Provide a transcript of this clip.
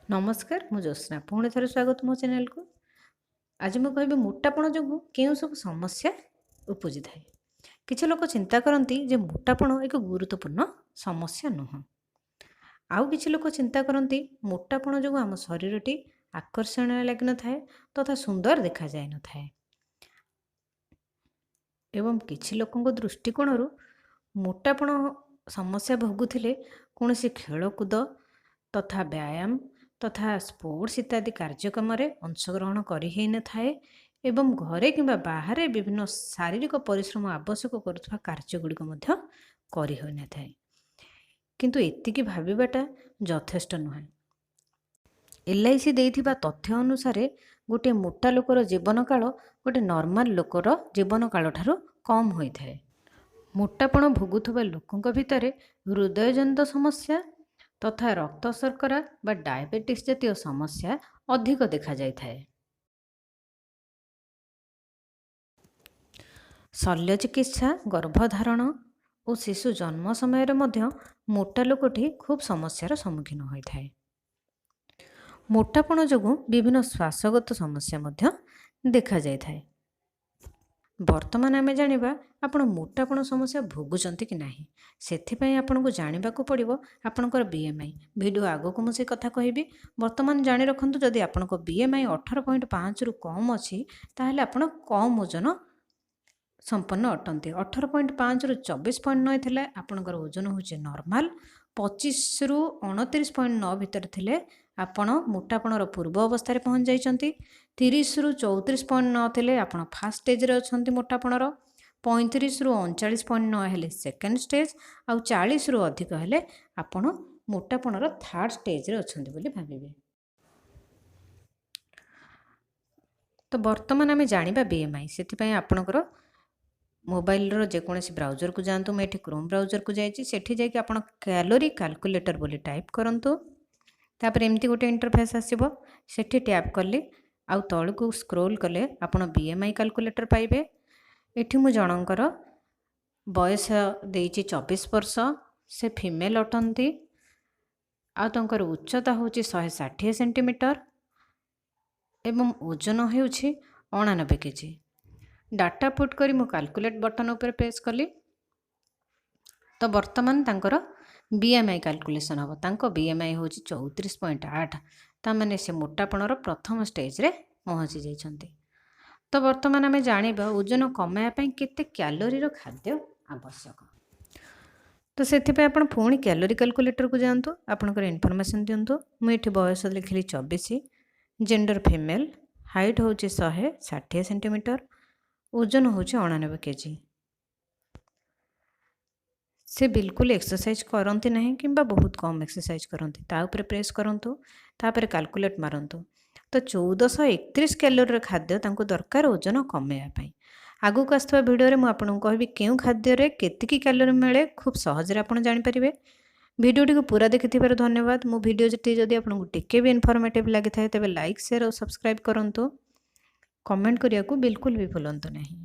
ନମସ୍କାର, ମୁଁ ଜ୍ୟୋତ୍ସ୍ନା। ପୁଣି ଥରେ ସ୍ୱାଗତ ମୋ ଚ୍ୟାନେଲକୁ। ଆଜି ମୁଁ କହିବି ମୋଟାପଣ ଯୋଗୁଁ କେଉଁ ସବୁ ସମସ୍ୟା ଉପୁଜିଥାଏ। କିଛି ଲୋକ ଚିନ୍ତା କରନ୍ତି ଯେ ମୋଟାପଣ ଏକ ଗୁରୁତ୍ୱପୂର୍ଣ୍ଣ ସମସ୍ୟା ନୁହଁ। ଆଉ କିଛି ଲୋକ ଚିନ୍ତା କରନ୍ତି ମୋଟାପଣ ଯୋଗୁଁ ଆମ ଶରୀରଟି ଆକର୍ଷଣୀୟ ଲାଗିନଥାଏ ତଥା ସୁନ୍ଦର ଦେଖାଯାଇନଥାଏ। ଏବଂ କିଛି ଲୋକଙ୍କ ଦୃଷ୍ଟିକୋଣରୁ ମୋଟାପଣ ସମସ୍ୟା ଭୋଗୁଥିଲେ କୌଣସି ଖେଳକୁଦ ତଥା ବ୍ୟାୟାମ ତଥା ସ୍ପୋର୍ଟସ୍ ଇତ୍ୟାଦି କାର୍ଯ୍ୟକ୍ରମରେ ଅଂଶଗ୍ରହଣ କରି ହୋଇନଥାଏ ଏବଂ ଘରେ କିମ୍ବା ବାହାରେ ବିଭିନ୍ନ ଶାରୀରିକ ପରିଶ୍ରମ ଆବଶ୍ୟକ କରୁଥିବା କାର୍ଯ୍ୟଗୁଡ଼ିକ ମଧ୍ୟ କରି ହୋଇନଥାଏ। କିନ୍ତୁ ଏତିକି ଭାବିବାଟା ଯଥେଷ୍ଟ ନୁହେଁ। LIC ଦେଇଥିବା ତଥ୍ୟ ଅନୁସାରେ ଗୋଟିଏ ମୋଟା ଲୋକର ଜୀବନକାଳ ଗୋଟେ ନର୍ମାଲ ଲୋକର ଜୀବନକାଳ ଠାରୁ କମ୍ ହୋଇଥାଏ। ମୋଟାପଣ ଭୋଗୁଥିବା ଲୋକଙ୍କ ଭିତରେ ହୃଦୟଜନିତ ସମସ୍ୟା ତଥା ରକ୍ତ ଶର୍କରା ବା ଡାଇବେଟିସ୍ ଜାତୀୟ ସମସ୍ୟା ଅଧିକ ଦେଖାଯାଇଥାଏ। ଶଲ୍ୟ ଚିକିତ୍ସା, ଗର୍ଭଧାରଣ ଓ ଶିଶୁ ଜନ୍ମ ସମୟରେ ମଧ୍ୟ ମୋଟା ଲୋକଟି ଖୁବ୍ ସମସ୍ୟାର ସମ୍ମୁଖୀନ ହୋଇଥାଏ। ମୋଟାପଣ ଯୋଗୁଁ ବିଭିନ୍ନ ଶ୍ୱାସଗତ ସମସ୍ୟା ମଧ୍ୟ ଦେଖାଯାଇଥାଏ। ବର୍ତ୍ତମାନ ଆମେ ଜାଣିବା ଆପଣ ମୋଟାପଣ ସମସ୍ୟା ଭୋଗୁଛନ୍ତି କି ନାହିଁ। ସେଥିପାଇଁ ଆପଣଙ୍କୁ ଜାଣିବାକୁ ପଡ଼ିବ ଆପଣଙ୍କର BMI। Video ଆଗକୁ ମୁଁ ସେ କଥା କହିବି। ବର୍ତ୍ତମାନ ଜାଣି ରଖନ୍ତୁ, ଯଦି ଆପଣଙ୍କ BMI 18.5ରୁ କମ୍ ଅଛି ତାହେଲେ ଆପଣ କମ୍ ଓଜନ ସମ୍ପନ୍ନ ଅଟନ୍ତି। 18.5ରୁ 24.9 ଥିଲେ ଆପଣଙ୍କର ଓଜନ ହେଉଛି ନର୍ମାଲ। 25ରୁ 29.9 ଭିତରେ ଥିଲେ ଆପଣ ମୋଟାପଣର ପୂର୍ବ ଅବସ୍ଥାରେ ପହଞ୍ଚି ଯାଇଛନ୍ତି। 30ରୁ 34.9 ଥିଲେ ଆପଣ ଫାର୍ଷ୍ଟ ଷ୍ଟେଜ୍ରେ ଅଛନ୍ତି ମୋଟାପଣର। 35ରୁ 39.9 ହେଲେ ସେକେଣ୍ଡ ଷ୍ଟେଜ୍, ଆଉ 40ରୁ ଅଧିକ ହେଲେ ଆପଣ ମୋଟାପଣର ଥାର୍ଡ଼ ଷ୍ଟେଜ୍ରେ ଅଛନ୍ତି ବୋଲି ଭାବିବେ। ତ ବର୍ତ୍ତମାନ ଆମେ ଜାଣିବା BMI। ସେଥିପାଇଁ ଆପଣଙ୍କର ମୋବାଇଲର ଯେକୌଣସି ବ୍ରାଉଜରକୁ ଯାଆନ୍ତୁ। ମୁଁ ଏଠି କ୍ରୋମ୍ ବ୍ରାଉଜରକୁ ଯାଇଛି। ସେଠି ଯାଇକି ଆପଣ କ୍ୟାଲୋରି କାଲକୁଲେଟର ବୋଲି ଟାଇପ୍ କରନ୍ତୁ। ତାପରେ ଏମିତି ଗୋଟେ ଇଣ୍ଟରଫେସ୍ ଆସିବ। ସେଠି ଟ୍ୟାପ୍ କଲେ ଆଉ ତଳକୁ ସ୍କ୍ରୋଲ୍ କଲେ ଆପଣ BMI calculator ପାଇବେ। ଏଠି ମୁଁ ଜଣଙ୍କର ବୟସ ଦେଇଛି 24 ବର୍ଷ, ସେ ଫିମେଲ୍ ଅଟନ୍ତି, ଆଉ ତାଙ୍କର ଉଚ୍ଚତା ହେଉଛି 160 ସେଣ୍ଟିମିଟର ଏବଂ ଓଜନ ହେଉଛି 89 କେଜି। ଡାଟା ପୁଟ୍ କରି ମୁଁ କାଲକୁଲେଟ୍ ବଟନ୍ ଉପରେ ପ୍ରେସ୍ କଲି। ତ ବର୍ତ୍ତମାନ ତାଙ୍କର BMI calculation ହେବ। ତାଙ୍କ BMI ହେଉଛି 34.8, ତାମାନେ ସେ ମୋଟାପଣର ପ୍ରଥମ ଷ୍ଟେଜ୍ରେ ପହଞ୍ଚି ଯାଇଛନ୍ତି। ତ ବର୍ତ୍ତମାନ ଆମେ ଜାଣିବା ଓଜନ କମାଇବା ପାଇଁ କେତେ କ୍ୟାଲୋରିର ଖାଦ୍ୟ ଆବଶ୍ୟକ। ତ ସେଥିପାଇଁ ଆପଣ ପୁଣି କ୍ୟାଲୋରି କାଲକୁଲେଟରକୁ ଯାଆନ୍ତୁ, ଆପଣଙ୍କର ଇନଫର୍ମେସନ୍ ଦିଅନ୍ତୁ। ମୁଁ ଏଠି ବୟସ ଲେଖିଲି 24, ଜେଣ୍ଡର ଫିମେଲ୍, ହାଇଟ୍ ହେଉଛି 160 ସେଣ୍ଟିମିଟର, ଓଜନ ହେଉଛି 89 କେଜି। ସେ ବିଲକୁଲ ଏକ୍ସରସାଇଜ୍ କରନ୍ତି ନାହିଁ କିମ୍ବା ବହୁତ କମ୍ ଏକ୍ସରସାଇଜ୍ କରନ୍ତି। ତା ଉପରେ ପ୍ରେସ୍ କରନ୍ତୁ, ତାପରେ କାଲକୁଲେଟ୍ ମାରନ୍ତୁ। ତ 1431 କ୍ୟାଲୋରିର ଖାଦ୍ୟ ତାଙ୍କୁ ଦରକାର ଓଜନ କମାଇବା ପାଇଁ। ଆଗକୁ ଆସୁଥିବା ଭିଡ଼ିଓରେ ମୁଁ ଆପଣଙ୍କୁ କହିବି କେଉଁ ଖାଦ୍ୟରେ କେତିକି କ୍ୟାଲୋରି ମିଳେ, ଖୁବ୍ ସହଜରେ ଆପଣ ଜାଣିପାରିବେ। ଭିଡ଼ିଓଟିକୁ ପୁରା ଦେଖିଥିବାରୁ ଧନ୍ୟବାଦ। ମୋ ଭିଡ଼ିଓଟି ଯଦି ଆପଣଙ୍କୁ ଟିକେ ବି ଇନଫର୍ମେଟିଭ୍ ଲାଗିଥାଏ ତେବେ ଲାଇକ୍, ସେୟାର ଓ ସବସ୍କ୍ରାଇବ୍ କରନ୍ତୁ। କମେଣ୍ଟ କରିବାକୁ ବିଲକୁଲ ବି ଭୁଲନ୍ତୁ ନାହିଁ।